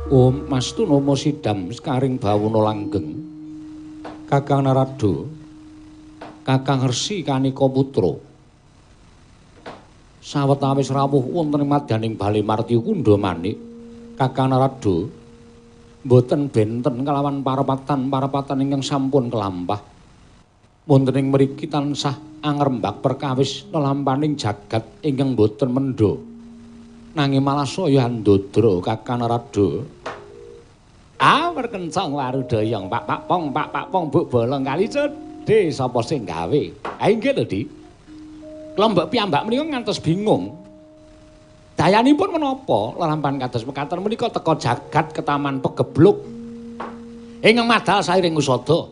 Om Mastu Nama Sidam Sekaring Bawana Langgeng. Kakang Narada, Kakang Resi Kanika Putra. Sawetawis rawuh wonten ing madyaning bale Martya Kundha Manik, Kakang Narada mboten benten kalawan parapatan-parapatan ingkang sampun kelampah. Wonten ing mriki tansah angrembak perkawis lelampaning jagat ingkang mboten mendha. Nanging malah saya andodra Kakang Narada. Ah, perkencang warudayang pak pak pong pak pak pong buk bolong kali cedhe sapa sing gawe. Ha inggih lho, Dik. Klombok piyambak menika ngantos bingung. Dayanipun menapa lelampahan kados mekaten menika teka jagat ketaman pegebluk ingkang madal sairing usada.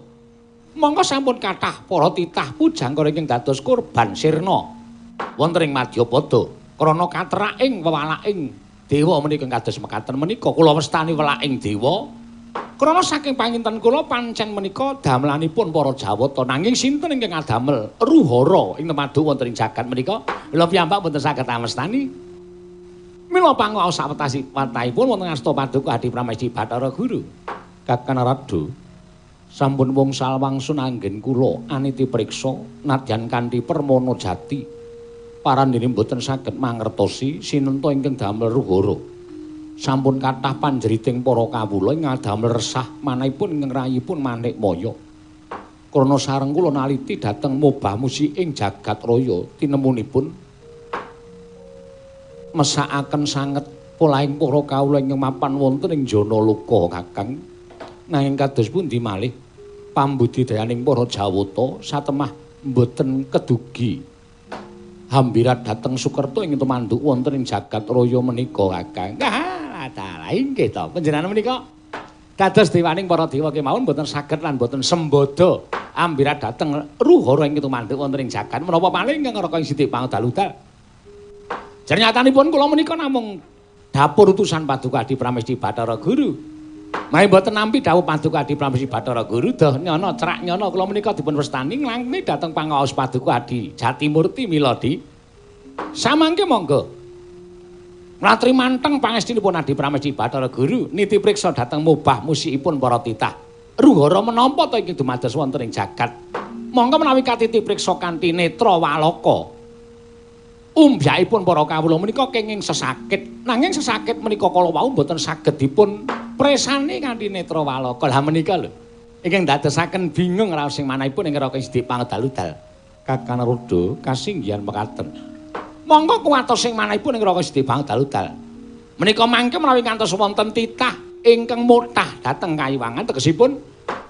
Monggo sampun kathah para titah pujangkara ingkang dados korban sirna wonten ing Madyapada. Krana kateraking wewalaking dewa menika kados mekaten menika kula wastani welaking dewa. Krana saking panginten kula pancen menika damelanipun para Jawata, nanging sinten ingkang ngadamel ruhara ing temadu wonten ing jagat menika kula piyambak mboten saged amestani. Mila pangaos sawetasi watahipun wonten asta paduka Adi Pramesti Bathara Guru. Kakang Narada, sampun wngsal wangsun anggen kula aniti priksa nadyan kanthi permana jati. Parandene mboten saged mangertosi sinenta ingkang damel ruhara. Sampun kathah panjeriting para kawula ing ngadamel resah manahipun ingkang rayipun Manikmaya. Krana sareng kula naliti dhateng mobah musi ing jagat raya tinemunipun mesakaken sanget polahing para kawula ingkang mapan wonten ing jana loka Kakang. Nanging kados pundi malih pambudidayaning para Jawata satemah mboten kedugi hambirat dhateng Sukerta ing tumanduk wonten ing jagat raya menika Kakang. Ah, dalah inggih to. Panjenengan menika dados dewaning para dewa kemawon mboten saged lan mboten sembada ambirat dhateng ruhara ing tumanduk wonten ing jagat menapa paling ingkang raka ing sithik pangdaludal. Jernyatanipun kula menika namung dapur utusan Paduka Adi Pramesti Bathara Guru. Mahe mboten nampi dawuh Paduka Adi Pramesti Bathara Guru doh nyono cerak nyono kula menika dipun wastani nglangkuni dhateng pangaos Paduka Adi Jatimurti Miladi. Samangke monggo mlatri manteng pangestinipun Adi Pramesti Bathara Guru niti priksa dhateng mobah musikipun para titah. Ruhara menapa to ingkang dumados wonten ing jagat? Monggo menawi katiti priksa kanthi netra walaka. Umbyakipun para kawula menika kenging sesakit. Nanging sesakit menika kala wau mboten saged dipun presani kanthi netra walaka. Lah menika lho ingkang ndadosaken bingung raos sing manahipun ing raka sithik pangdaludal. Kakang Narada kasinggihan mekaten. Monggo kuwatos sing manahipun ing raka sithik pangdaludal. Menika mangke menawi ngantos wonten titah ingkang motah dhateng kayiwangan, tegesipun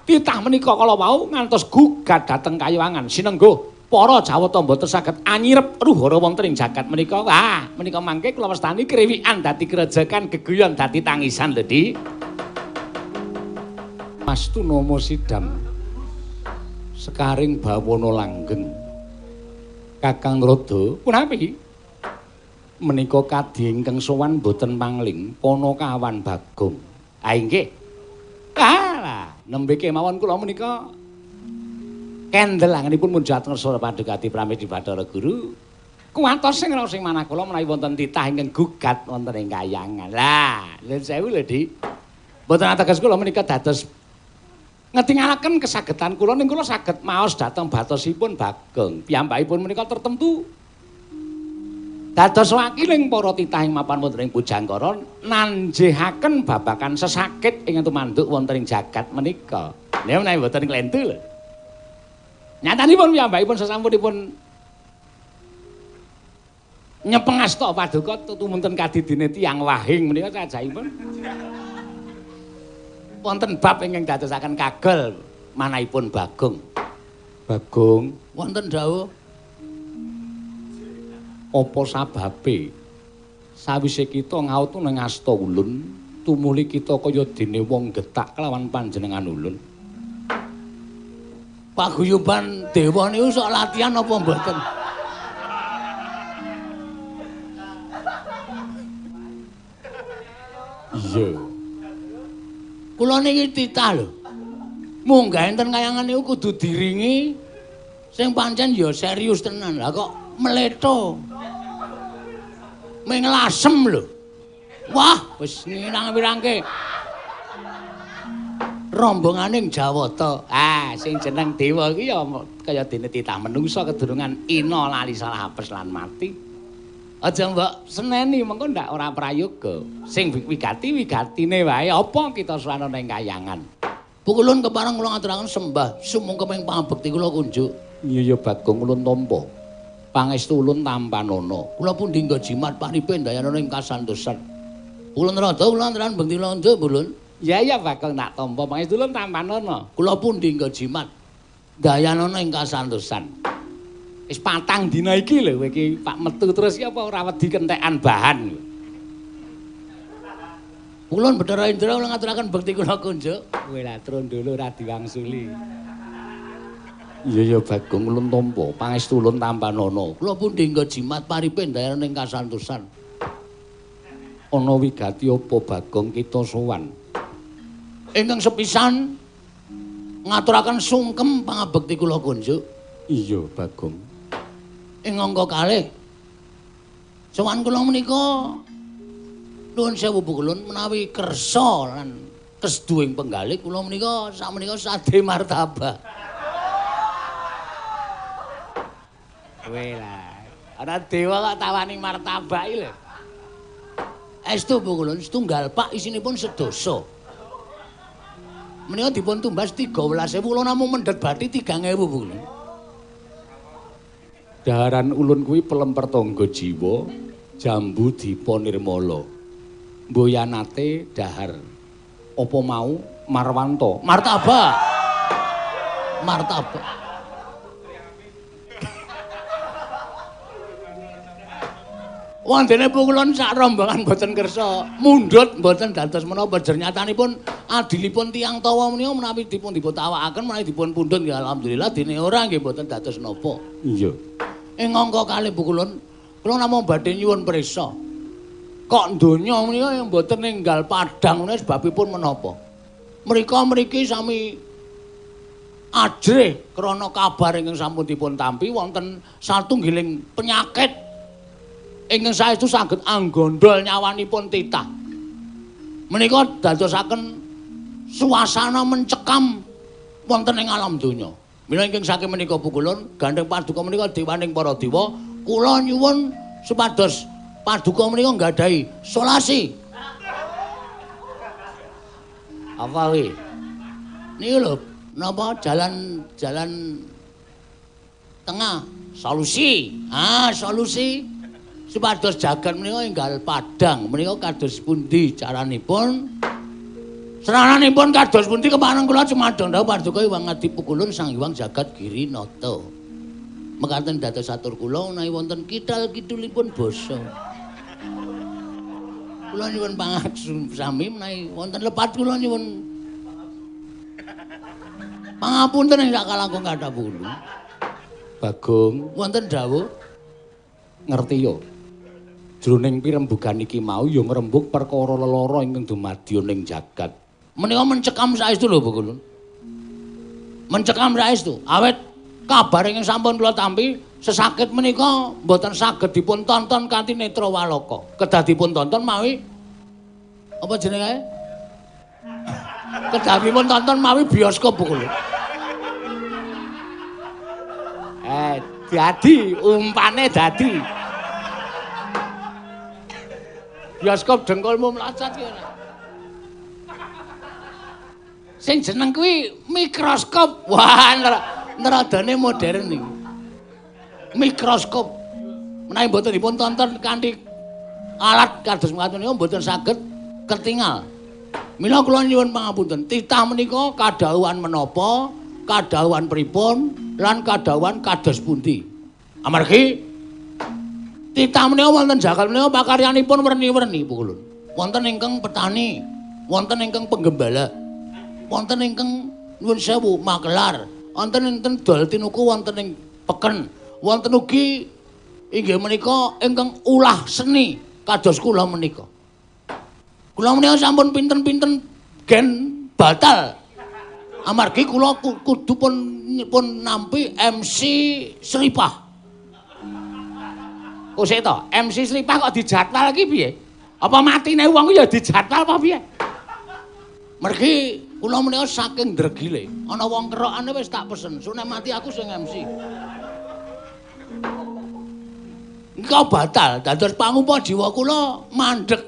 titah menika kala wau ngantos gugat dhateng kayiwangan sinengguh para Jawata mboten saged anyirep ruhara wonten ing jagat menika. Wah, menika mangke kula wastani kriwikan dadi krejekan, geguyon dadi tangisan lho, Dik. Mastu Nama Sidam Sekaring Bawana Langgeng. Kakang Narada, punapi menika kadhi ingkang sowan mboten pangling Panakawan Bagong. Ah inggih. Ah, nembe kemawon kula menika kendel angenipun munjat ngersa Paduka Adi Pramesti Bathara Guru. Kuwatos sing raos sing manah kula menawi wonten titah ingkang gugat wonten ing kayangan. Lah, nuwun sewu lho, Dik. Mboten ateges kula menika dados ngetingalaken kesagetan kula ning kula saged maos dhateng batosipun Bagong. Piyambakipun menika tertentu dados wakiling para titah ing mapan wonten ing Pujangkara nanjehaken babagan sesakit ingkang tumanduk wonten ing jagat menika. Nek menawi mboten klentu lho. Nyatanipun piyambakipun sasampunipun nyepengasta paduka tumunten kadidine tiyang wahing menika sajaipun wonten bab ingkang dadosaken kagel manahipun Bagong. Bagong wonten dawuh. Apa sababe sawise kita ngaut nang asta ulun tumuli kita kaya dene wong getak kelawan panjenengan ulun? Paguyuban dewa niku sok latihan apa mboten? Iya. Kula niki titah lho. Munggah enten kayangan niku kudu diringi sing pancen ya serius tenan. Lah kok mleto. Ming lasem lho. Wah, wis ngirang-wirangke. Rombonganing Jawata. Ah, sing jeneng dewa iki ya kaya dene titah menungsa kedurungan ina lali salah apes lan mati. Aja mbok seneni mengko ndak ora prayoga. Sing wigati wigatine wae apa kita sowan ning kayangan. Pukulun kepareng kula ngaturaken sembah sumungkem ing pangabekti kula kunjuk. Iya ya Bagong ulun tampa. Pangestu ulun tampanana. Kula pundi nggo jimat panipe ndayanana ing kasantosan. Ulun rada kula antran bekti londo pulun. Ya ya Bagong tak tampa pangestu ulun tampanana. Kula pundi nggo jimat ndayanana ing kasantosan. Wis patang dina iki lho kowe iki Pak metu terus iki apa ora wedi kentekan bahan. Ulun Bathara Indra kula ngaturaken bekti kula kunjuk. Kowe lah trondolo ora diwangsuli. Iya ya Bagong ulun tampa pangestu ulun tampanana. Kula pundi nggo jimat paripe ndayanana ing kasantosan. Ana wigati apa Bagong kita sowan? Ingkang sepisan ngaturaken sungkem pangabekti kula kunjuk. Iya Bagong. Ing angka kalih sowan kula menika nuwun sewu pukulun menawi kersa lan kesduing penggalih kula menika sakmenika sade martabak. Kowe lah ana dewa kok tawani martabak iki lho. Estu pukulun setunggal pak isinipun sedasa. Menika dipun tumbas 13.000 kula namung mendhet bathi 3.000 pukulun. Daharan ulun kuwi pelemper tangga jiwa, jambu dipa nirmala. Mboyanate dahar. Apa mau Marwanto? Martabak. Martabak. Wondene pukulun sak rombongan mboten kersa mundhut mboten dados menapa jernyatanipun adilipun tiyang tawa menika menawi dipun diputawakaken menawi dipun pundhut nggih alhamdulillah dene ora nggih mboten dados napa. Iya. Ing angka kalih pukulun kula namung badhe nyuwun prisa. Kok donya menika mboten ninggal padhang menika sebabipun menapa? Mrika mriki sami ajrih krana kabar ingkang sampun dipun tampi wonten satunggiling penyakit ingkang saestu saged anggondol nyawanipun titah. Menika dadosaken suasana mencekam wonten ing alam donya. Mila ingkang saking menika pukulun gandheng paduka menika dewaning para dewa, kula nyuwun supados paduka menika nggadahi solasi. Apa kuwi? Niku lho, napa jalan-jalan tengah solusi. Ah, solusi supados jagat menika enggal padhang menika kados pundi caranipun? Serananipun kados pundi kepareng kula cumadong dawuh paduka Hyang Adi Pukulun Sang Hyang Jagat Giri Nata. Mekaten dados atur kula menawi wonten kidal kidulipun basa. Kula nyuwun pangaksami menawi wonten lepat kula nyuwun pangapunten ing sak kalangkung kathah pukulun. Bagong wonten dawuh ngerti yo. Jroning pirembugan iki mau ya ngrembug perkara lelara ingkang dumadya ning jagat. Menika mencekam saestu lho Pukulun. Mencekam saestu. Awit kabar ingkang sampun kula tampi sesakit menika mboten saged dipun tonton kanthi netra walaka. Kedah dipun tonton mawi apa jenenge? Kedah dipun tonton mawi bioskop Pukulun. Dadi umpane dadi. Bioskop dengkulmu mlocot ki ora. Sing jeneng kuwi mikroskop. Wah, neradane modern iki. Mikroskop. Menawi mboten dipun tonton kanthi alat kados mekaten niku mboten saged ketingal. Mila kula nyuwun pangapunten, titah menika kadhawuhan menapa, kadhawuhan pripun, lan kadhawuhan kados pundi. Amargi titah menika wonten jagat menika pakaryanipun werni-werni pukulun. Wonten ingkang petani, wonten ingkang penggembala, wonten ingkang nuwun sewu makelar, wonten enten dol tinuku wonten ing peken, wonten ugi inggih menika ingkang ulah seni kados kula menika. Kula menika sampun pinten-pinten gen batal. Amargi kula kudu pun nampi MC Sripah. Kok sik to, MC Sripah kok dijadwal iki piye? Apa matine wong ya dijadwal apa piye? Mergi Kula menika saking dregile, ana wong kerokane wis tak pesen, sune mati aku sing MC. Engko batal, dados pangupa jiwa kula mandheg.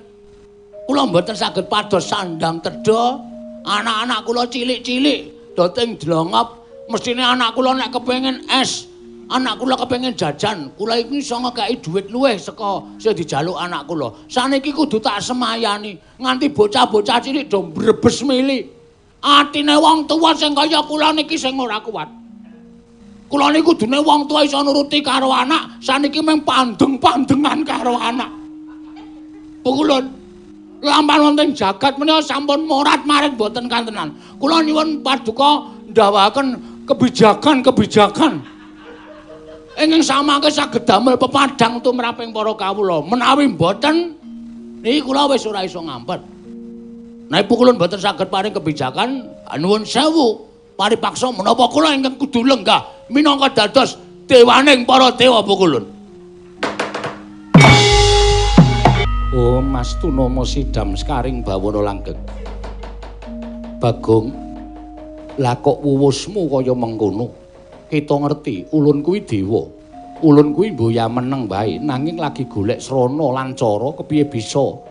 Kula mboten saged pados sandang tedha, anak-anak kula cilik-cilik do teng dlongop, mestine anak kula nek kepengin es, anak kula kepengin jajan, kula iki iso ngekeki dhuwit luwih saka sing dijaluk anak kula. Saniki kudu tak semayani, nganti bocah-bocah cilik do mbrebes mili. Atine wong tuwa sing kaya kula niki sing ora kuat. Kula niku kudune wong tuwa iso nuruti karo anak, saniki mung pandeng-pandengan karo anak. Pukulun lampan wonten jagat menika sampun morat-marit mboten kantenan. Kula nyuwun paduka ndhawaken kebijakan-kebijakan ingkang samangke saged damel pepadhang tumraping para kawula. Menawi mboten niki kula wis ora iso ngampet. Nek pukulun mboten saged paring kebijakan, nuwun sewu paripaksa menapa kula ingkang kudu lenggah minangka dados dewaning para dewa pukulun. Oh Mas Tunama sidam sekaring bawana langgeng. Bagong, lah kok wuwusmu kaya mengkono? Kita ngerti ulun kuwi dewa. Ulun kuwi mboya meneng wae nanging lagi golek srana lan cara kepiye bisa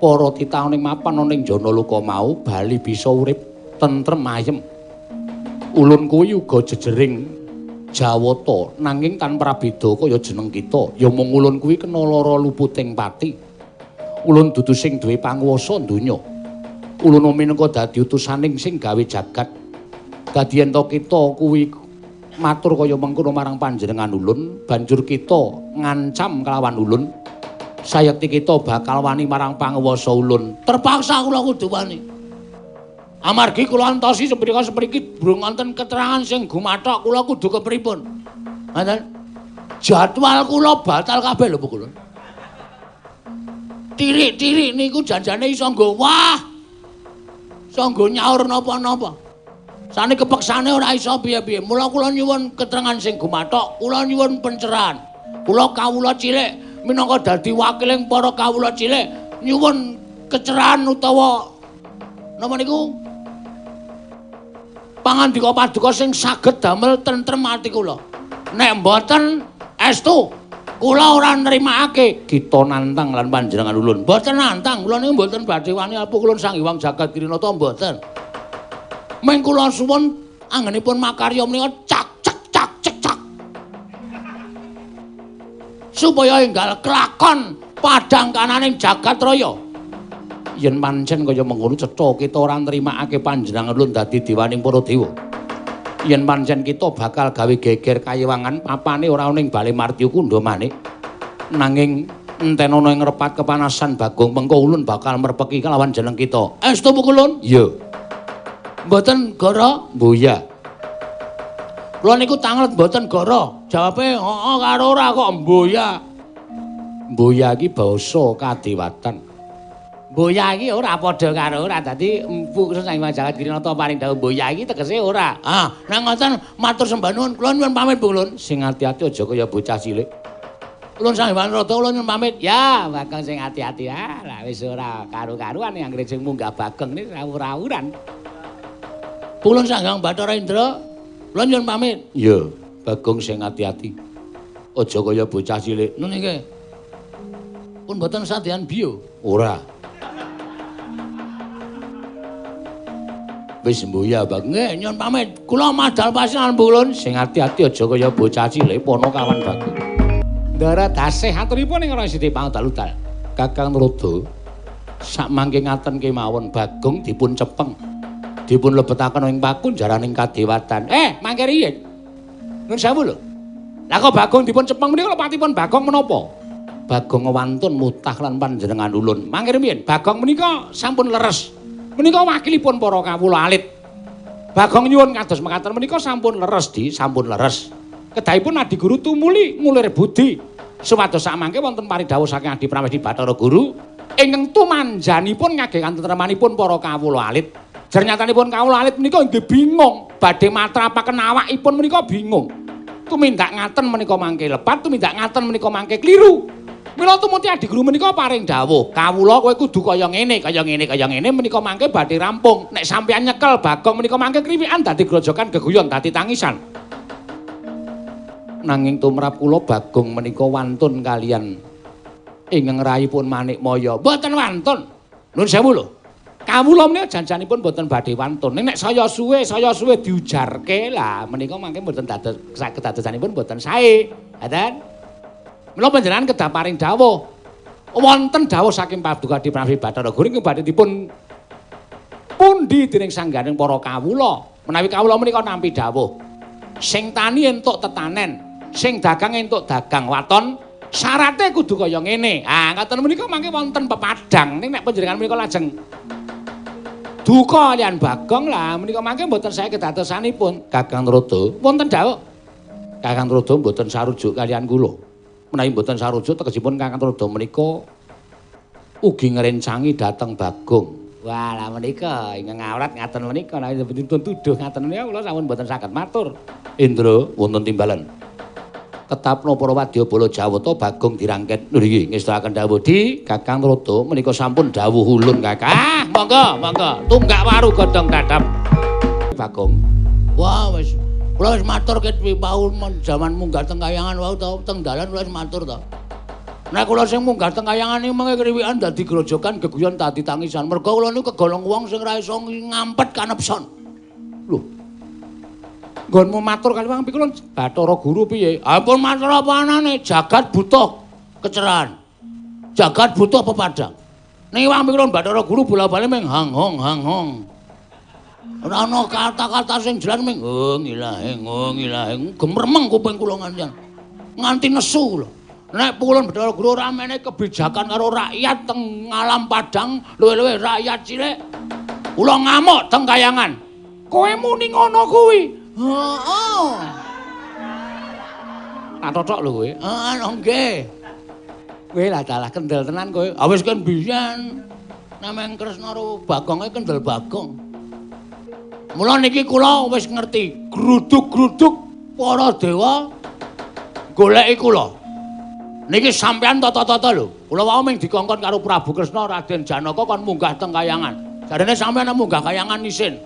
para titah ning mapan ana ning Janaloka mau bali bisa urip tentrem ayem. Ulun kuwi uga jejering Jawata nanging tanpa prabeda kaya jeneng kita, ya mung ulun kuwi kena lara luputing pati. Ulun dudu sing duwe panguwasa donya. Ulun minangka dadi utusaning sing gawe jagat. Dadi yen to kita kuwi matur kaya mengkono marang panjenengan ulun, banjur kita ngancam kelawan ulun. Sayekti kita bakal wani marang panguwasa ulun. Terpaksa kula kudu wani. Amargi kula antosi seprika-sepriki durung wonten keterangan sing gumathok kula kudu kepripun. Ngoten. Jadwal kula batal kabeh lho kula. Tirik-tirik niku janjane iso nggo wah. Iso nggo nyaur napa-napa. Sane kepeksane ora iso piye-piye. Mula kula nyuwun keterangan sing gumathok, kula nyuwun pencerahan. Kula kawula cilik minangka dadi wakiling para kawula cilik nyuwun kecerahan utawa napa niku pangandika paduka sing saged damel tentrem ati kula. Nek mboten estu kula ora nrimakake. Kita nantang lan panjenengan ulun. Mboten nantang, kula niku mboten badhe wani apa kula Sang Hyang Jagat Kirinata mboten. Ming kula suwun anggenipun makarya menika cak cek cak cek cak. Supaya enggal kelakon padhang kananing jagat raya. Yen pancen kaya mengkono cetha kita ora nrimakake panjenengan ulun dadi dewaning para dewa. Yen pancen kita bakal gawe geger kayewangan papane ora ana ing Bale Martya Kundha manik. Nanging enten ana ing repat kepanasan Bagong mengko ulun bakal merpeki kelawan jeneng kita. Estu pukulun? Iya. Mboten goro? Mboya. Kula niku tanglet mboten goro. Jawabe heeh karo ora kok mboya. Mboya iki basa kadewatan. Mboya iki ora padha karo ora. Dadi empu Sang Hyang Jagat Kirinata paring dawuh mboya iki tegese ora. Ah, nek ngoten matur sembah nuwun, kula nyuwun pamit Bu Ulun. Sing ati-ati aja kaya bocah cilik. Ulun Sang Hyang Rada kula nyuwun pamit. Ya, Bagong sing ati-ati. Ah, lah wis ora karu-karuan anggere sing munggah Bagong niki rawur-rawuran. Ulun Sang Hyang Bathara Indra, kula nyuwun pamit. Iya, Bagong sing ati-ati. Aja kaya bocah cilik. Nun iki. Pun mboten sadean biyo. Ora. Wis mboya, Bagong. Nggih, nyuwun pamit. Kula madal pasinan Bu Ulun. Sing ati-ati aja kaya bocah cilik ponokawan Bagong. Ndara dasih aturipun ing Resi Pangdaludal. Kakang Narada, sakmangke ngaten kemawon Bagong dipun cepeng. Dipun lebetaken ing pakunjaraning kadewatan. Mangke riyin. Nuwun sewu lho. Lah kok Bagong dipun cepeng menika lepatipun Bagong menapa? Bagong wantun mutah lan panjenengan ulun. Mangke riyin Bagong menika sampun leres. Menika wakilipun para kawula alit. Bagong nyuwun kados mekaten menika sampun leres di, sampun leres. Kedahipun Adi Guru tumuli ngulir budi supados sakmangke wonten paridhawuh saking Adi Pramesti Bathara Guru ingkang tumanjanipun ngagem katentremanipun para kawula alit. Jernyatanipun kawula alit menika nggih bingung, badhe matrapaken awakipun menika bingung. Tumindak ngaten menika mangke lepat, tumindak ngaten menika mangke kliru. Mila tumuti adiguru menika paring dawuh, kawula kowe kudu kaya ngene, kaya ngene, kaya ngene menika mangke badhe rampung. Nek sampeyan nyekel Bagong menika mangke kriwikan dadi grojogan geguyon dadi tangisan. Nanging tumrap kula Bagong menika wantun kaliyan ingkang rayipun Manikmaya. Mboten wantun. Nuwun sewu lho. Kawula menika janjanipun mboten badhe wantun. Ning nek saya suwe diujarke lah menika mangke mboten dados saged dadosanipun mboten sae. Ngaten. Mila panjenengan kedah paring dawuh. Wonten dawuh saking Paduka Prabi Bathara Guru ingkang badhe dipun pundi dening sangganing para kawula. Menawi kawula menika nampi dawuh. Sing tani entuk tetanen, sing dagang entuk dagang waton, syarate kudu kaya ngene. Ah, ngaten menika mangke wonten pepadang. Ning nek panjenengan menika lajeng duka kaliyan Bagong lah menika mangke mboten sae kedadosanipun. Kakang Trada, wonten dawuh. Kakang Trada mboten sarujuk kaliyan kula. Menawi mboten sarujuk tegesipun Kakang Trada menika ugi ngrencangi dhateng Bagong. Wah, lah menika ingkang awrat ngaten menika nek dipun tuduh ngaten menika kula sampun mboten saged matur. Indra wonten timbalan. Tetapno para wadyabala Jawata Bagong dirangket. Nggih, ngestakaken dawuh di Kakang Trada menika sampun dawuh ulun Kakang. Ah, monggo, monggo. Tunggak waru godhong dadap. Bagong. Wah, wis kula wis matur ket wau jaman munggah teng kayangan wau to, teng dalan kula wis matur to. Nek kula sing munggah teng kayangan iki mengke kriwikan dadi grojogan geguyon dadi tangisan. Mergo kula niku kegolong wong sing ora iso ngampet kanepson. Lho. Nggonmu matur kali wong kula Bathara Guru piye? Ampun matur apa anane, jagat butuh kecerahan. Jagat butuh pepadang. Ning wong kula Bathara Guru bola-bali ming hang hong hang hong. Ora ana kata-kata sing jelas ming ngilaheng ngilaheng gemremeng kuping kula nganti nganti nesu kula. Nek kula Bathara Guru ora menehi kebijakan karo rakyat teng alam padang, luwih-luwih rakyat cilik. Kula ngamuk teng kayangan. Kowe muni ngono kuwi? Heeh. Tak totok lho kowe. Heeh, nggih. Kowe lah dalah kendel tenan kowe. Ah wis kan biyen nameng Kresna karo Bagonge kendel Bagong. Mula niki kula wis ngerti gruduk-gruduk para dewa goleki kula. Niki sampean tata-tata lho. Kula wau ming dikongkon karo Prabu Kresna Raden Janaka kon munggah teng kayangan. Jarene sampean munggah kayangan isin.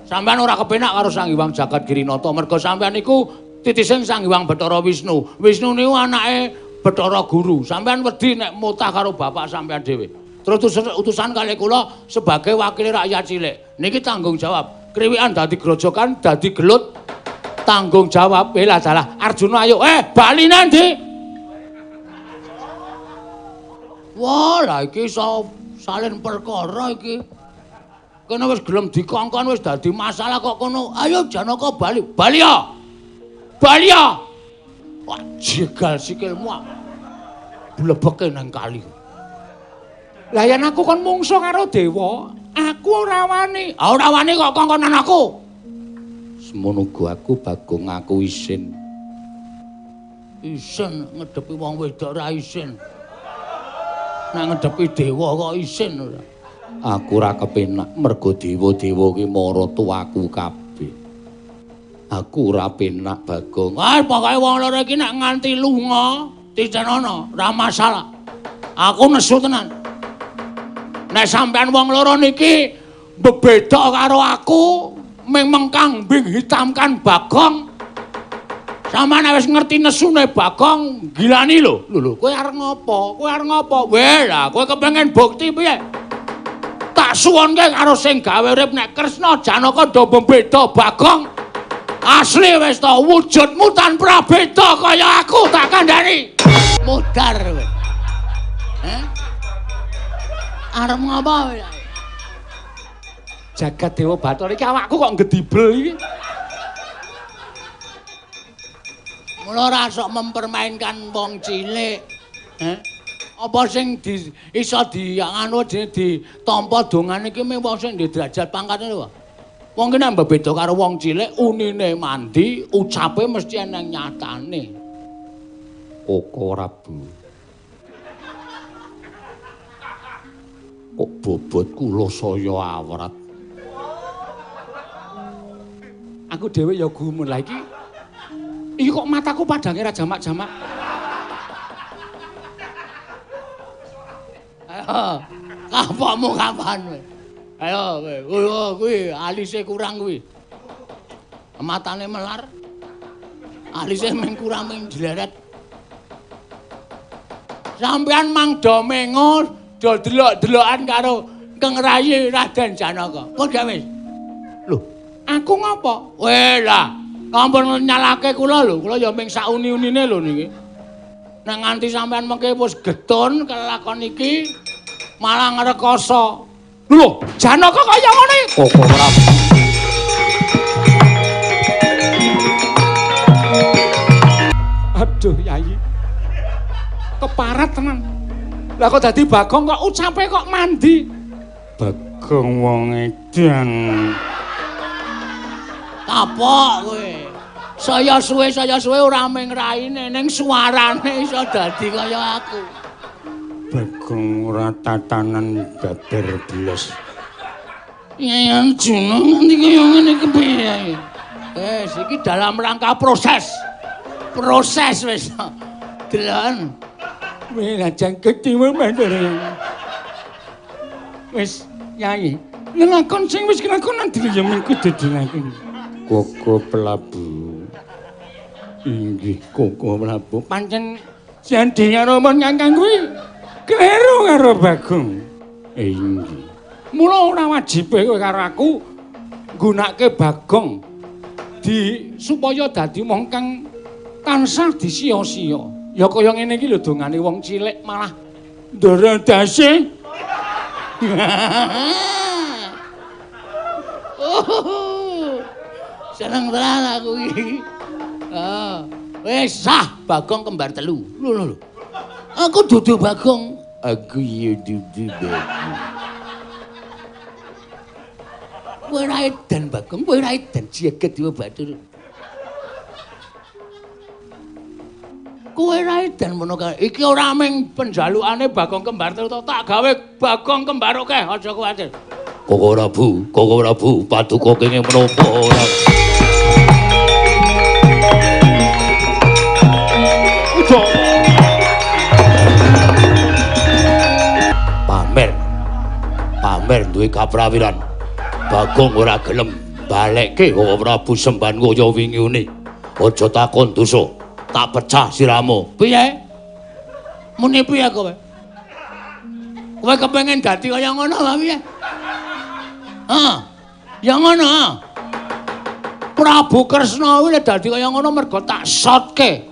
Sampean ora kepenak karo Sang Hyang Jagat Girinata merga sampean niku titising Sang Hyang Bathara Wisnu. Wisnu niku anake Bathara Guru. Sampean wedi nek mutah karo bapak sampean dhewe. Terus utusan kalih kula sebagai wakil rakyat cilik. Niki tanggung jawab. Kriwikan dadi grojogan, dadi gelut, tanggung jawab. Lah salah. Arjuna ayo, bali nanti. Wah, lah iki iso salin perkara iki. Kene wis gelem dikongkon wis dadi masalah kok kono. Ayo Janaka bali. Bali ya. Bali ya. Wah, jegal sikilmu. Blebeke nang kali. Lah yen aku kon mungsuh karo dewa, aku ora wani. Ah ora wani kok kongkonan aku. Semono uga aku Bagong aku isin. Isin ngedepi wong wedok ora isin. Nek ngedepi dewa kok isin ora. Aku ora kepenak mergo dewa-dewa ki mara tuaku kabeh. Aku ora penak Bagong. Ah pokoke wong loro iki nek nganti lunga titenono ora masalah. Aku nesu tenan. Nek sampean wong loro niki bebeda karo aku, ming mengkang bing hitamkan Bagong. Sampeyan wis ngerti nesune Bagong, gilani lho. Lho lho, kowe arep ngopo? Kowe arep ngopo? Weh lah, kowe kepengin bukti piye? Tak suwunke karo sing gawe urip nek Kresna Janaka do bebeda Bagong. Asli wis to wujudmu tanpa beda kaya aku tak kandhani. Mudar kowe. Heh? Arep ngopo kowe? Jagat Dewa Bathara iki awakku kok ngedibel iki. Mula ora sok mempermainkan wong cilik. Heh? Apa sing di, iso di anu ditampa dongane iki mung wong sing ndek derajat pangkate lho. Wong ki nek beda karo wong cilik, unine mandi, ucape mesti eneng nyatane. Koko Prabu. Kok bobot kula saya awrat. Aku dhewe ya gumun lah iki. Iki kok mataku padange ra jamak-jamak. Ayo, kapokmu kapan kowe? Ayo kowe, kuwi alise kurang kuwi. Matane melar. Alise mung kurang mung jleret. Sampeyan mang do mengo, do delok-delokan karo Kang Rayi Raden Janaka. Kok gak wis? Lho, aku ngopo? Weh lah, ampun nyalake kula lho, kula ya mung sauni-unine lho niki. Nek nganti sampean mengke wis getun kelakon iki malah ngrekoso. Lho, Janaka kaya ngene. Koko Prabu. Aduh, Yayi. Keparat tenan. Lah kok dadi Bagong kok ucape kok mandi. Bagong wong edan. Kapok kowe. Saya suwe ora mung raine ning suarane iso dadi kaya aku. Bagong ora tatanan babar blas. Yai Arjuna nganti kaya ngene kepiye? Wis iki dalam rangka proses. Proses wis. Delon. Wis lajeng ketiwa mandor. Wis Yai, lelakon sing wis kelakon nanti ya mung kudu dilakoni. Koko Prabu. Inggih Koko Prabu. Pancen jandi karo mon kakang kuwi kleru karo Bagong. Inggih. Mula ora wajibe kowe karo aku nggunakake Bagong di supaya dadi wong kang tansah disia-sia. Ya kaya ngene iki lho dongane wong cilik malah ndara dase. Oh, seneng tenan aku iki. Wis sah Bagong kembar telu. Lho lho lho. Aku dudu Bagong. Aku ya dudu Bagong. Kowe ora edan Bagong, kowe ora edan jeget dewa batur. Kowe ora edan mono kae. Iki ora mung penjalukane Bagong kembar telu to, tak gawe Bagong kembar akeh, aja kuwatir. Koko Prabu, Koko Prabu, paduka kenging menapa ora? Pamer. Pamer duwe kaprawiran. Bagong ora gelem balekke Koko Prabu semban kaya wingi une. Aja takon dosa, tak pecah siramu. Piye? Muni piye kowe? Kowe kepengin dadi kaya ngono apa piye? Ha. Ya ngono. Prabu Kresna kuwi lek dadi kaya ngono mergo tak sotke.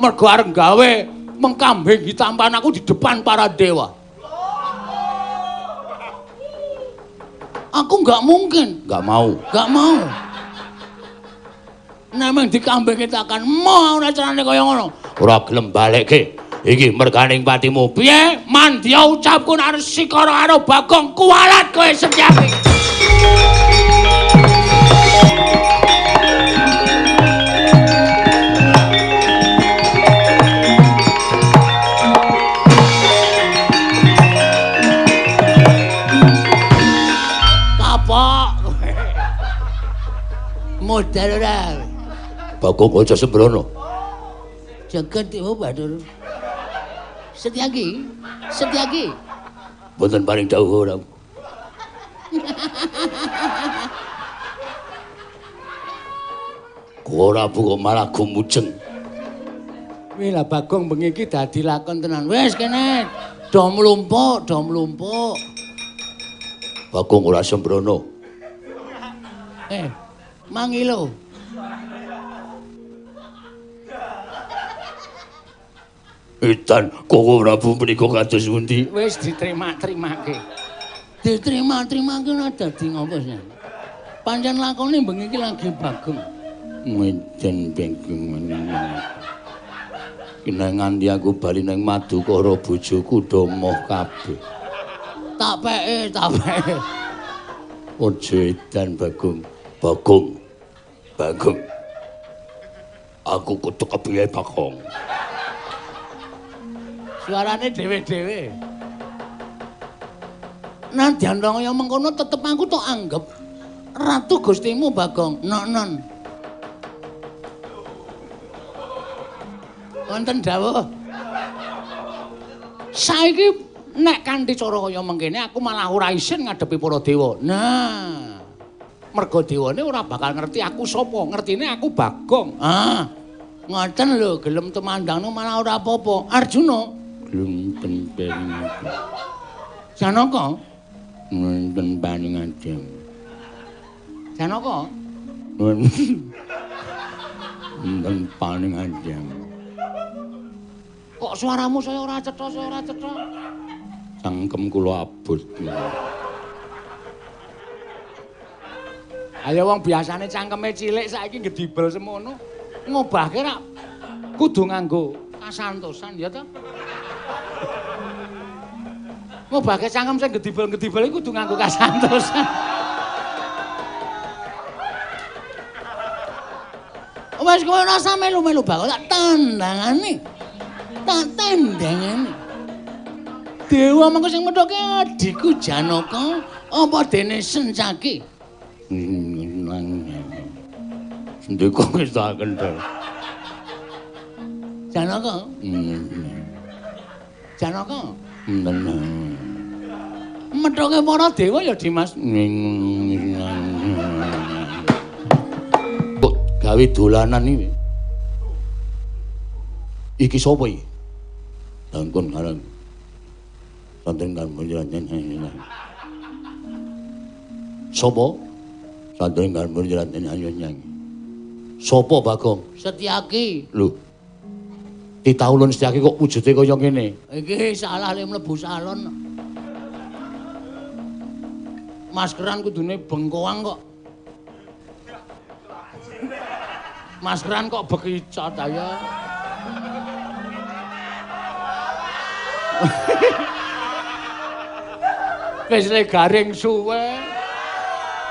Mergo arep gawe mengkambing hitampan aku di depan para dewa. Aku nggak mungkin, nggak mau, nggak mau. Nek dikambing kitakan mau ora carane kaya ngono. Ora gelem balekke. Iki merganing patimu. Piye? Mandya ucapku nek sikara karo Bagong kuwalat kowe Setyaki. Kapok kowe. Modal ora. Bagong aja sembrono. Jagat dewa Bathara. Setyaki, Setyaki. Mboten paring dawuh ora. Ora kok malah gumujeng. Wih lah Bagong bengi iki dadi lakon tenan. Wis kene do mlumpuk, do mlumpuk. Bagong ora sembrono. Mangilo. Edan Koko Prabu menika kados pundi? Wis diterima-terimake. Diterima-terimake ora dadi ngopo sih. Pancen lakone bengi iki lagi Bagong. Edan Bagong menika. Kena nganti aku bali nang Madukara bojoku do moh kabeh. Tak peke, tak peke. Aja edan Bagong. Bagong. Bagong. Aku kudu kepiye Bagong? Suarane dhewe-dhewe. Nadyan kaya mengkono tetep aku tok anggep Ratu Gustimu Bagong. Non-non. Wonten dawuh. Saiki Nek kanthi cara kaya mengkene aku malah ora isin ngadepi para dewa. Nah, merga dewane ora bakal ngerti aku sapa, ngertine aku Bagong. Ah, ngoten lho, gelem tumandangno malah ora apa-apa. Arjuna gelem tenpen. Janaka wonten paningadem. Janaka wonten paningadem. Kok suaramu saya ora cetha, saya ora cetha. Cangkem kula abot. Ayo wong biasane cangkeme cilik saiki gedibel semono. Ngobahke rak kudu nganggo kasantosan ya ta? Ngobahke cangkem sing gedibel-gedibel iku kudu nganggo kasantosan. Wes kowe ora usah melu-melu bakal tak tandangane. Tak tandangane. Dewa mengko sing methuke adhiku Janaka apa dene Sencaki? Sendika wis tak kendel. Janaka. Janaka. Methuke para dewa ya Dimas. Kok gawe dolanan iki? Iki sapa iki? Dangkon karang. Santren kan munjalan. Sapa? Santren kan munjalan nyanyi. Sapa Bagong? Setyaki. Lho. Titah ulun Setyaki kok wujude kaya ngene? Iki salah le mlebu salon. Maskeran kudune bengkoang kok. Maskeran kok bekicot ayo. Wis le garing suwe.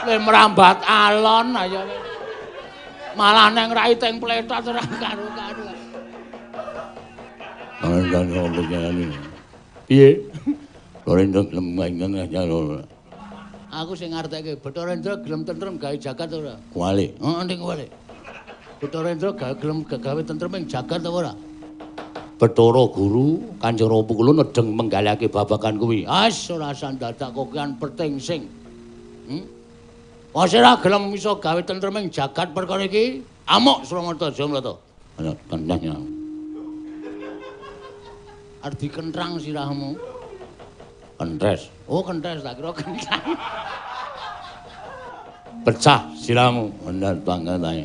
Le merambat alon ayo. Malah neng rai teng pletot ora karu-karu. Piye? Lorendra gelem ngene. Aku sing ngartekke Bathara Indra gelem tentrem gawe jagat ora? Kuwalik. Heeh, ning kuwalik. Bathara Indra gelem gawe tentrem ing jagat apa ora? Bathara Guru Kanjeng Rama kula nedeng menggalake babagan kuwi. As ora sandadak kokean perting sing. Wis ora gelem iso gawe tentrem ing jagat perkara iki, amuk Suramarta Jamlata. Ana tandanya. Arep dikentrang sirahmu. Kentes. Oh, kentes tak kira kentrang. Pecah sirahmu. Bener bangga tae.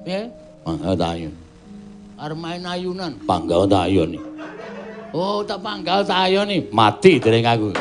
Piye? Bangga tae. Arep main ayunan. Panggal tak ayoni. Oh, tak panggal tak ayoni. Mati dereng aku.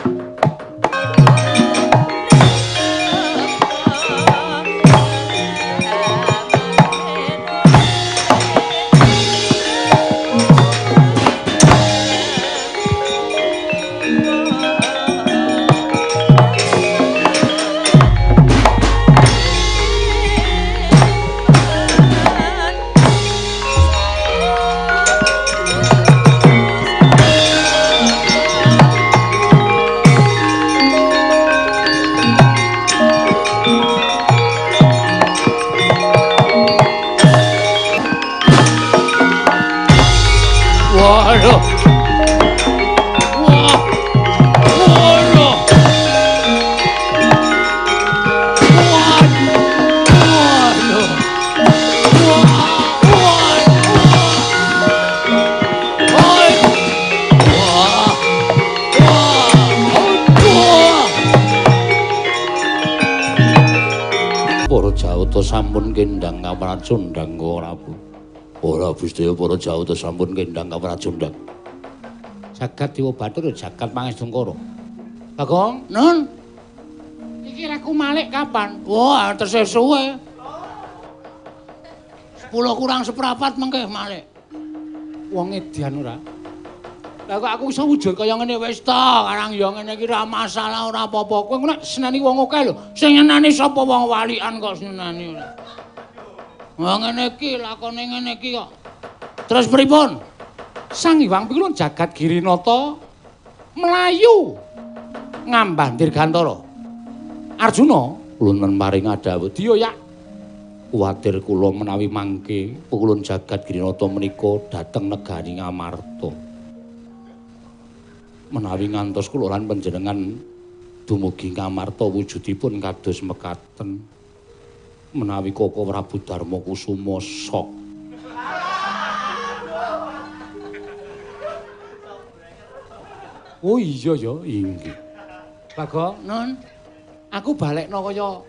Sampun kendang kapracundang ora Bu. Ora Gusti para Jawata sampun kendang kapracundang. Jagat Dewa Bathara jagat Pangestungkara. Bagong, Nun. Iki reku malik kapan? Wah, tesih suwe. 10 kurang seprapat mengke malik. Wong edan ora? Lah kok aku iso wujud kaya ngene wis ta, karang ya ngene iki ora masalah ora apa-apa. Kowe nek seneni wong akeh lho. Sing nyeneni sapa wong walian kok seneni ora. Wah ngene iki lakone ngene iki kok. Terus pripun? Sang Hyang Pikulun jagat Girinata mlayu ngambah Dirgantara. Arjuna ulun paring dawuh diya yak. Kuwatir kula menawi mangke pukulun jagat Girinata menika dhateng negari Ngamarta. Menawi ngantos kula lan panjenengan dumugi ngamarta wujudipun kados mekaten. Menawi Koko Prabu Darma Kusuma sok. Oh iya ya, inggih. Bagong, Nun, aku balekno kaya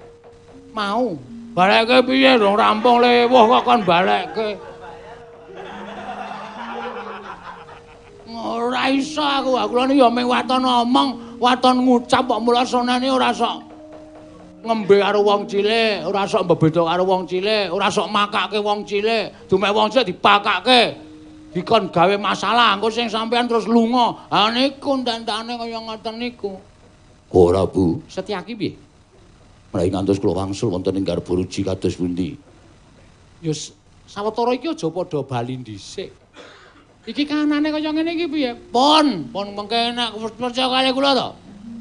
mau. Balekke piye dong rampung lewuh kok kon balekke. Ora iso aku, aku lho ya mung waton omong, waton ngucap kok mula sonane ora sok ngembe karo wong cilik, ora sok mbebeda karo wong cilik, ora sok makake wong cilik, dumek wong cilik dipakake. Dikon gawe masalah, engko sing sampean terus lunga. Ha niku ndandane kaya ngoten niku. Ora, Bu. Setyaki piye? Menawi ngantos kula wangsul wonten ing garba ruji kados pundi? Ya sawetara iki aja padha bali dhisik. Iki kahanane kaya ngene iki piye? Pun, pun mengke nek percaya kali kula to.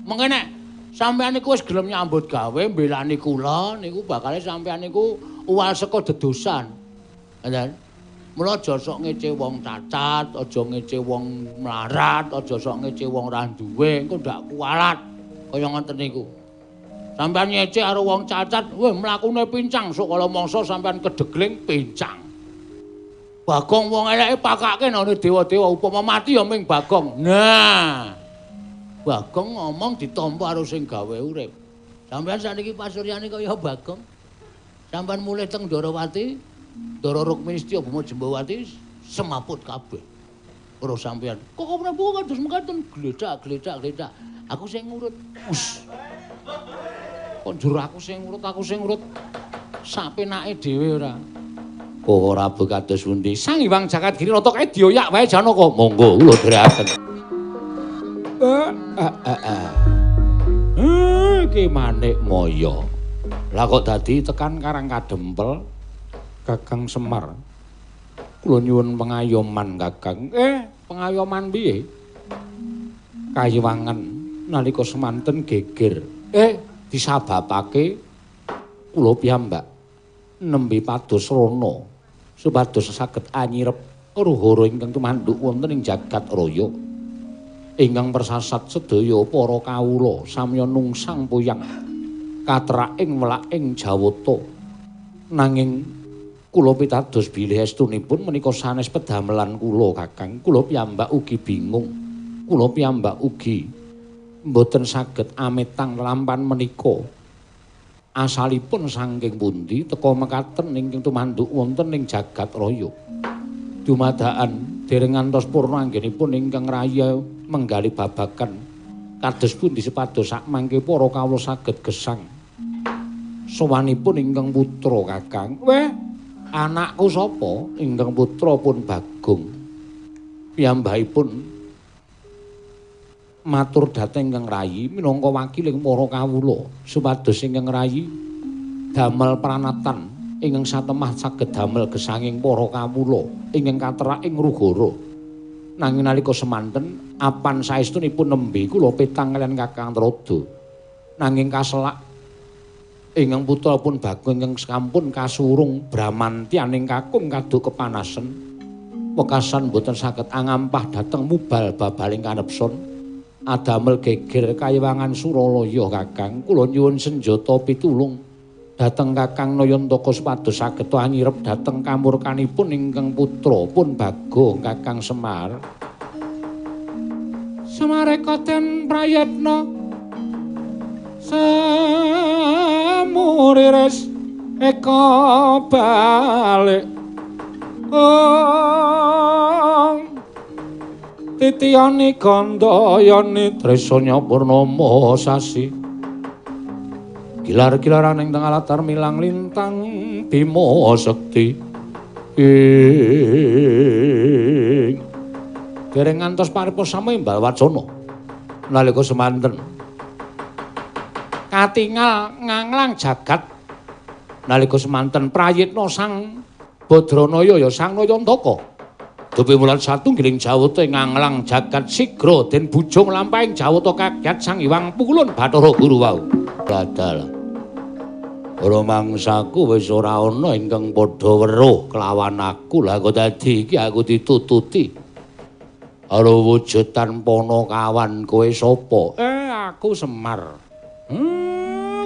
Mengke nek sampean niku wis gelem nyambut gawe mbelani kula niku bakale sampean niku uwal saka dedosan. Ngoten. Mula aja sok ngece wong cacat, aja ngece wong mlarat, aja sok ngece wong ra duwe, engko ndak kualat. Kaya ngoten niku. Sampeyan ngece karo wong cacat, weh mlakune pincang, sok kala mangsa sampeyan kedegling pincang. Bagong wong eleke pakake nang dewa-dewa, upama mati ya ming Bagong. Nah. Bagong ngomong ditampa karo sing gawe urip. Sampeyan sakniki pasuryane kaya Bagong. Sampeyan mulih teng Ndorowati, Ndara Rukmini Setya Bhuma Jembawati semaput kabeh. Karo sampeyan. Kok Prabu kados mekaten gledak gledak gledak. Aku sing ngurut. Us. Kok njur aku sing ngurut, aku sing ngurut. Sapenake dhewe ora. Kok ora kados pundi? Sang Hyang Jagat Giri Rata kae dioyak wae Janaka. Monggo kula dherekaken. Iki manik moyo. Lah kok dadi tekan Karang Kadempel Kakang Semar. Kula nyuwun pengayoman Kakang. Pengayoman piye? Kayiwangan nalika semanten geger. Disababake kula piyambak nembe pados rana supados saged anyirep ruhara ingkang tumanduk wonten ing jagat raya. Ingkang persasat sedaya para kawula samya nungsang puyang katraking welaking Jawata. Nanging kula pitados bilih estunipun menika sanes pedamelan kula Kakang. Kula piyambak ugi bingung. Kula piyambak ugi mboten saged ametang lampan menika. Asalipun saking pundi teka mekaten ingkang tumanduk wonten ing jagat raya. Dumadakan dereng ngantos purna anggenipun ingkang raya menggali babagan kados pundi supados sakmangke para kawula saged gesang. Sowanipun ingkang putra Kakang. Weh, anakku sapa? Ingkang putra pun Bagong. Piyambakipun matur dhateng ingkang rayi minangka wakiling para kawula supados ingkang rayi damel pranatan ingkang satemah saged damel gesanging para kawula ingkang katerak ing Rugara. Nanging nalika semanten apan saestunipun nembe kula petang kaliyan Kakang Trada. Nanging kaselak ingkang putra pun Bagong ingkang sampun kasurung bramantyaning kakung kaduk kepanasen. Wekasan boten saged angampah dhateng mubal babaling kanepson. Adamel geger kayiwangan Suralaya Kakang. Kula nyuwun senjata pitulung dhateng Kakang Nayantaka supados saged anyirep dhateng kamurkanipun ingkang putra pun Bagong Kakang Semar. Semareka den prayitna samuriris eka balik ong titiyani gandayani tresanya purnama sasi gilar-gilaran ing tengah latar milang lintang Bima Sekti ing dereng ngantos paripurna samimbal wacana nalika semanten katingal nganglang jagat nalika semanten prayitna Sang Badranaya ya Sang Nayantaka. Dupi mulat satunggiling Jawata nganglang jagat sigra den bujung lampahing Jawata kaget Sang Hyang Pukulun Bathara Guru wau. Dadal. Ora mangsaku wis ora ana ingkang padha weruh kelawan aku. Lah kok dadi iki aku ditututi. Karo wujud tanpa kawan kowe sapa? Aku Semar.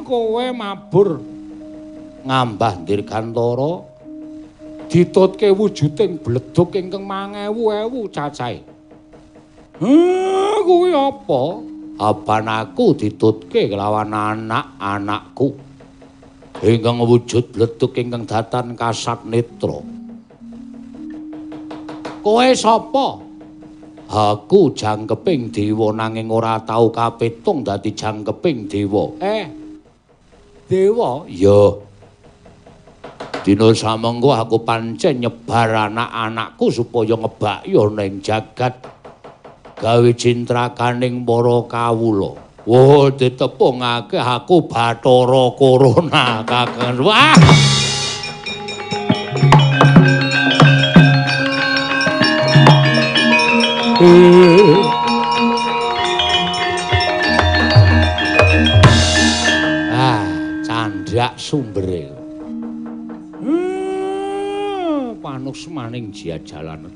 Kowe mabur ngambah dirgantara ditutke wujuding bledug ingkang mangewu-ewu cacahe. Kuwi apa? Apan aku ditutke kelawan anak-anakku ingkang wujud bledug ingkang datan kasat netra. Kowe sapa? Aku jangkeping dewa nanging ora tau kapitung dadi jangkeping dewa. Dewa? Ya. Dina samengko aku pancen nyebar anak-anakku supaya ngebaki ana ing jagat gawe cintrakaning para kawula. Wah, ditepungake aku Bathara Corona kakang. Wah. Ah, candhak sumbere. Panuksmaning jajalan.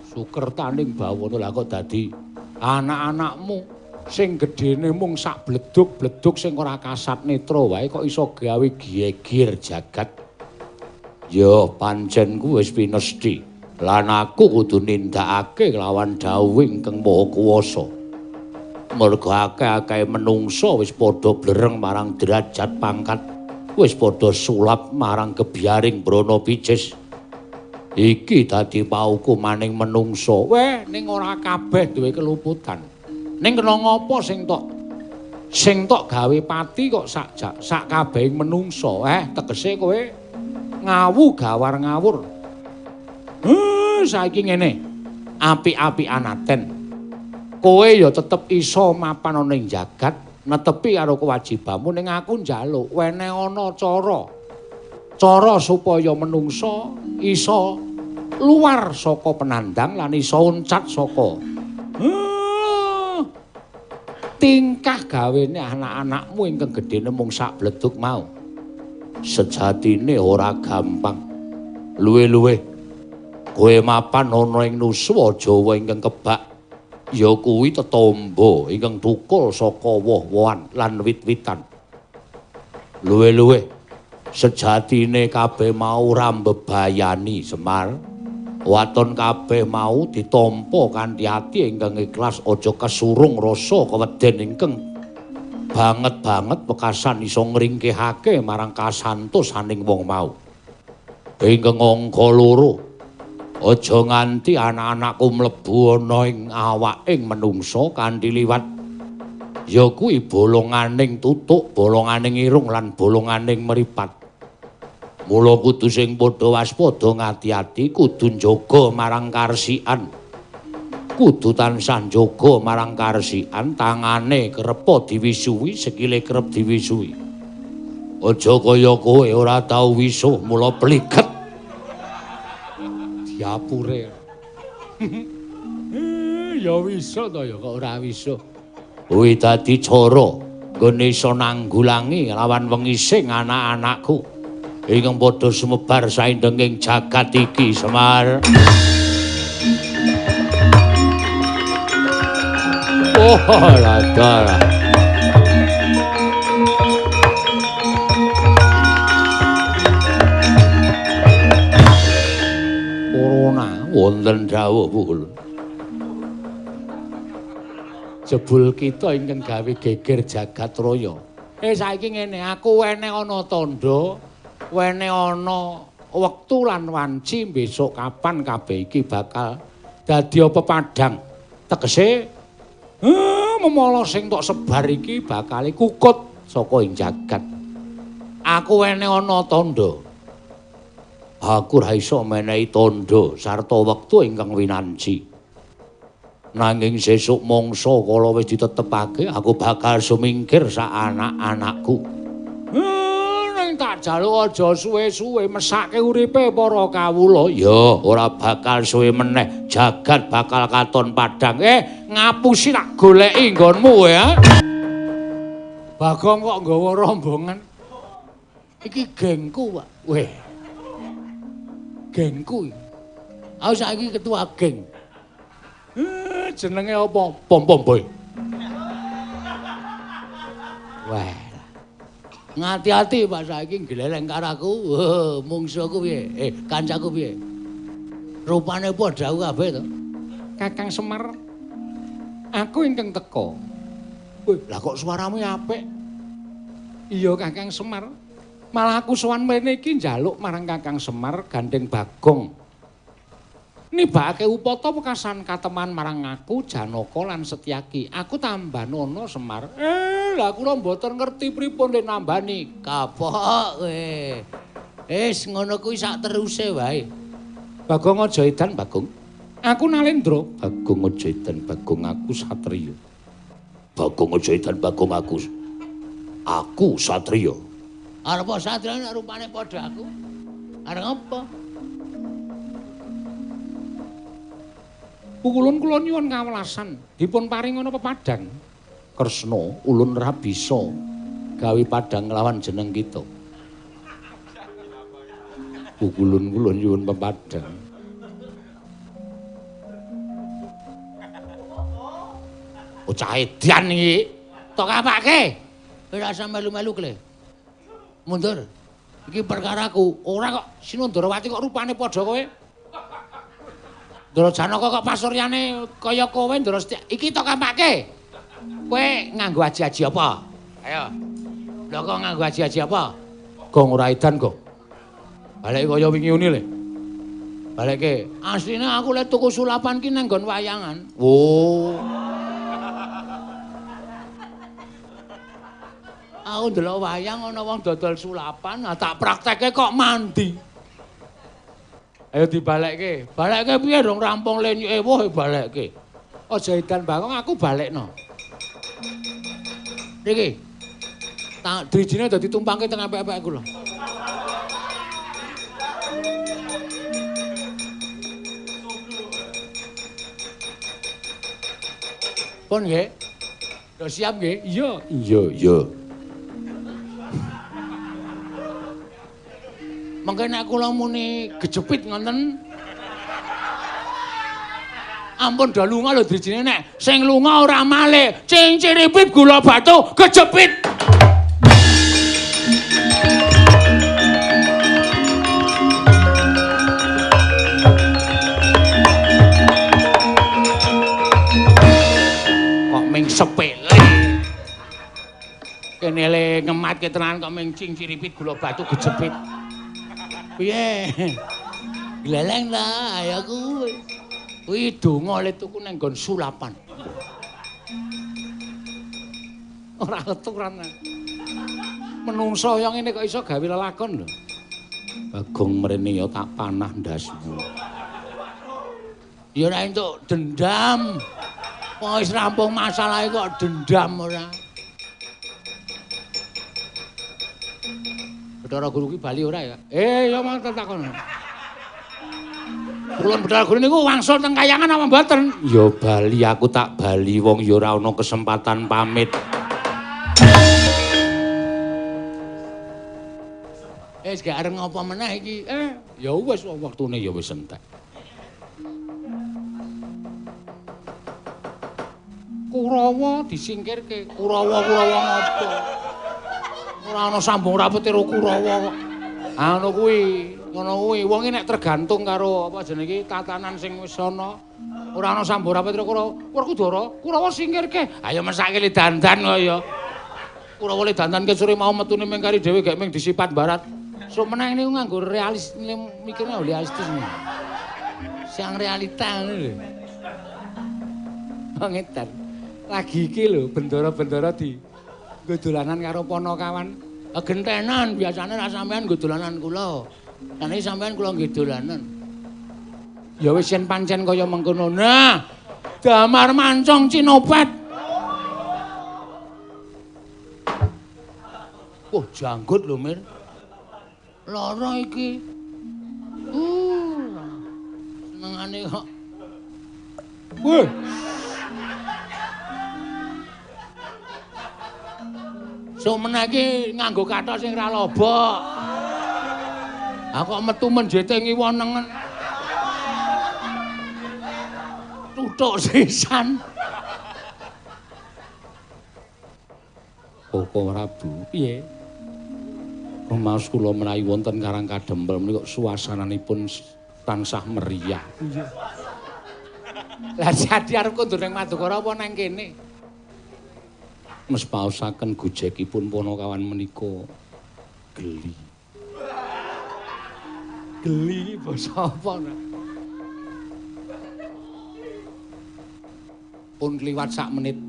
Sukertaning bawana lah kok dadi anak-anakmu sing gedene mung sak bledug-bledug sing ora kasat netra wae kok iso gawe geger jagat. Ya pancen ku wis pinesthi. Lan aku kudu nindakake kelawan dawuh ingkang Maha Kuwasa. Merga akeh-akehe menungsa wis padha blereng marang derajat pangkat, wis padha sulap marang gebyaring brana picis. Iki dadi paukumaning menungsa. Weh, ning ora kabeh duwe keluputan. Ning kena ngapa sing tok gawe pati kok sak kabehing menungsa? Tegese kowe ngawu gawar ngawur. Saiki ngene. Apik-apikan aten. Kowe ya tetep iso mapan ana ing jagat, netepi karo kewajibanmu, ning aku njaluk wene ana cara. Cara supaya menungsa iso luar saka penandang lan iso uncat saka tingkah gawene anak-anakmu ingkang gedene mung sak bledug mau. Sejatine ora gampang. Luwe-luwe kowe mapan ana ing nuswa Jawa ingkang kebak ya kuwi tetombo ingkang thukul saka woh-wohan lan wit-witan. Luwe-luwe sejatine kabeh mau ora mbebayani Semar. Waton kabeh mau ditampa kanthi ati ingkang ikhlas, aja kesurung rasa keweden ingkang banget-banget wekasan iso ngringkihake marang kasantosaning wong mau. Ingkang angka 2, aja nganti anak-anakku mlebu ana ing awaking menungsa kanthi liwat ya kuwi bolonganing tutuk, bolonganing irung lan bolonganing mripat. Mula kudu sing padha waspada ngati-ati, kudu njaga marang karsikan. Kudu tansah njaga marang karsikan, tangane kerep diwisuhi, sikile kerep diwisuhi. Aja kaya kowe ora tau wisuh, mula pliket. Diapure. Ya wisuh to ya kok ora wisuh. Kuwi dadi cara nggone iso nanggulangi lawan wengi sing anak-anakku ingkang padha sumebar saindenging jagat iki Semar. Oh, ladar. Corona wonten dawuh Bu. Jebul kita ingkang gawe geger jagat raya. Saiki ngene, aku wene ana tandha, wene ana wektu lan wanci besok kapan kabeh iki bakal dadi pepadang. Tegese memala sing tok sebar iki bakal kukut saka ing jagat. Aku wene ana tandha. Aku ora iso menehi tandha sarta wektu ingkang winanci. Nanging sesuk mangsa kala wis ditetepake aku bakal sumingkir sak anak-anakku. Ning tak jaluk aja suwe-suwe mesake uripe para kawula. Ya, ora bakal suwe meneh, jagat bakal katon padhang. Ngapusi tak goleki nggonmu ya. Bagong kok nggawa rombongan. Iki gengku, Pak. Weh. Gengku. Aku saiki ketua geng. Jenenge apa? Pom-pom boy. Wah. Ngati-ati Pak saiki gleleng karo aku. Mungsuhku piye? Kancaku piye? Rupane padha aku kabeh to. Kakang Semar, aku ingkang teka. Wih, lah kok suaramu apik? Iya Kakang Semar. Malah aku sowan mrene iki njaluk marang Kakang Semar gandeng Bagong. Nibakake upata wekasan kateman marang aku Janaka lan Setyaki. Aku tambanono Semar. Lah kula mboten ngerti pripun le nambani. Kapok kowe. Wis ngono kuwi sak teruse wae. Bagong aja edan Bagong. Aku Nalendra. Bagong aja edan Bagong, aku satriya. Bagong aja edan Bagong, aku. Aku satriya. Arep satriya nek rupane padha aku. Arep apa? Pukulun kula nyuwun kawelasan, dipun paringana pepadang. Kresna, ulun ra bisa gawe padang nglawan jeneng kita. Pukulun kula nyuwun pepadang. Bocah edan iki. Tok apake? Ora usah melu-melu kle. Mundur. Iki perkaraku. Ora kok Sinundarawati kok rupane padha kowe. Ndara Janaka kok pasuryane kaya kowe Ndara Setya. Iki tok apake? Kowe nganggo aji-aji apa? Ayo. Lho kok nganggo aji-aji apa? Gong ora edan, Gong. Baleke kaya wingi uni le. Baleke. Asline aku le tuku sulapan ki nang nggon wayangan. Oh. Aku ndelok wayang ana wong dodol sulapan, nah tak praktekke kok mandi. Ayo dibalekke. Balekke piye dong rampung le ewuh balekke. Aja edan Bagong, aku balekno. Niki. Tak drijine dadi tumpangke teng apik-apik aku lho. Pun nggih. Do siap nggih? Iya. Iya, iya. Mengke nek kula muni gejepit ngoten. Ampun do lunga lho drijine nek sing lunga ora malih. Cing ciripit gula batu gejepit. Kok ming sepele. Kene le ngematke tenan kok ming cing ciripit gula batu gejepit. Piye? Gleleng ta ayo kuwi. Kuwi donga le tuku nang nggon sulapan. Ora leturan. Menungso yang ngene kok iso gawe lelakon lho. Bagong mrene ya tak panah ndasmu. Ya ora entuk dendam. Wong wis rampung masalahe kok dendam ora. Bathara Guru ki bali ora ya? Ya mau takon. Kulon Bathara Guru niku wangsul teng kayangan apa mboten? Ya bali, aku tak bali wong ya ora ana kesempatan pamit. Wis gak arep ngopo meneh iki. Ya wis wektune ya wis entek. Kurawa disingkirke. Kurawa-kurawa ngopo? Ora ana sambung rapete karo Kurawa kok. Ah ngono kuwi, ngono kuwi. Wong iki nek tergantung karo apa jenenge iki tatanan sing wis ana. Ora ana sambung rapete karo Kurawa. Werkudara, Kurawa singkirke. Ayo mesake le dandan kok ya. Kurawa le dandan ke sore mau metune ming kari dhewe gek ming disipat barat. Sok meneh niku nganggo realis mikirne realistis. Siang realita ngono lho. Wong edan. Lagi iki lho bendara-bendara di nggo dolanan karo Panakawan. Gentenan biasane ra sampean nggo dolanan kula. Lah niki sampean kula nggih dolanan. Ya wis yen pancen kaya mengkono. Nah, damar mancong cinopet. Wah, janggut lho, Mir. Lara iki. Senengane kok. Weh. Sok meneh iki nganggo kathok sing ra lobok. Ah kok metu menjete ngiwa nengen. Kluthuk sisan. Koko Prabu, piye? Rumaos kula menawi wonten Karang Kadempel menika suasananipun tansah meriah. Iya. Lah jadi arep kondur ning Madukara apa nang kene? Mespaosaken gojekipun Panakawan menika geli. Geli basa apa? Pun kliwat sak menit.